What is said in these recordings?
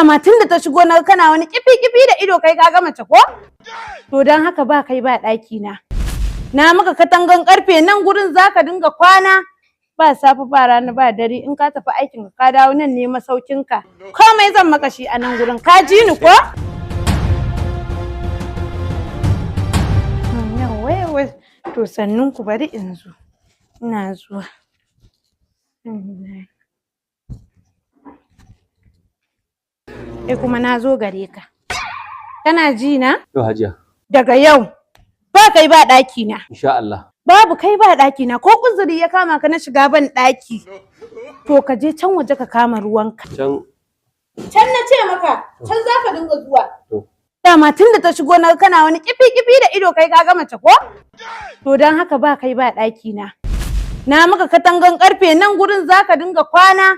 Dama tun da ta shigo na kana wani kifi kifi da ido, kai ka ga mace ko? To don haka ba kai ba ɗaki na. Na maka katangan karfe, nan gurin zaka dinga kwana. Ba safe, ba rana, ba dare. In ka tafi aikin ka dawo, nan ne masaukin ka. Komai zan maka shi a nan gurin. Ka ji ni ko? Yawwa yawwa, to sannun ku, bari in zo. Ina zuwa. Kai kuma na zo gare ka. Kana ji na? To, Hajiya. Daga yau ba kai ba ɗaki na. Insha Allah. Babu kai ba ɗaki na. Ko uzuri ya kama ka na shiga ban ɗaki, to ka je can waje ka kama ruwanka. Can? Can na ce maka, can za ka dinga zuwa. To. Dama tun da ta shigo na kana wani kifi kifi da ido, kai ka ga mace ko? To don haka ba kai ba ɗaki na. Na maka katangan karfe, nan gurin zaka dinga kwana.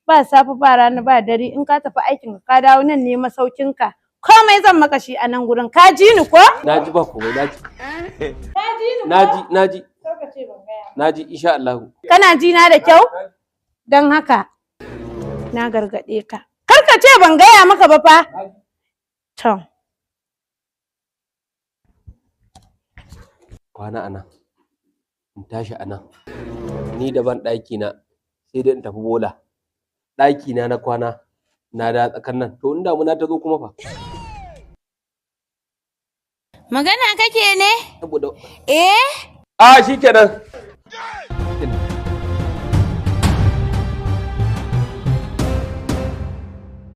Ba safe, ba rana, ba dare. In ka tafi aikin ka dawo, nan ne masaukin ka. Komai zan maka shi a nan gurin. Ka ji ni ko? Na ji, ba komai, na ji. Ka ji ni ko? Na ji, na ji. Na ji, insha Allah. Kana ji na da kyau? Don haka na gargaɗe ka. Kar ka ce ban gaya maka ba fa. To. Kwana anan. In tashi anan. Ni da ban ɗaki na sai dai in tafi bola. Ɗaki na na kwana na da tsakan nan. To in damuna ta zo kuma fa? Magana kake ne? Saboda Eh? A shikenan.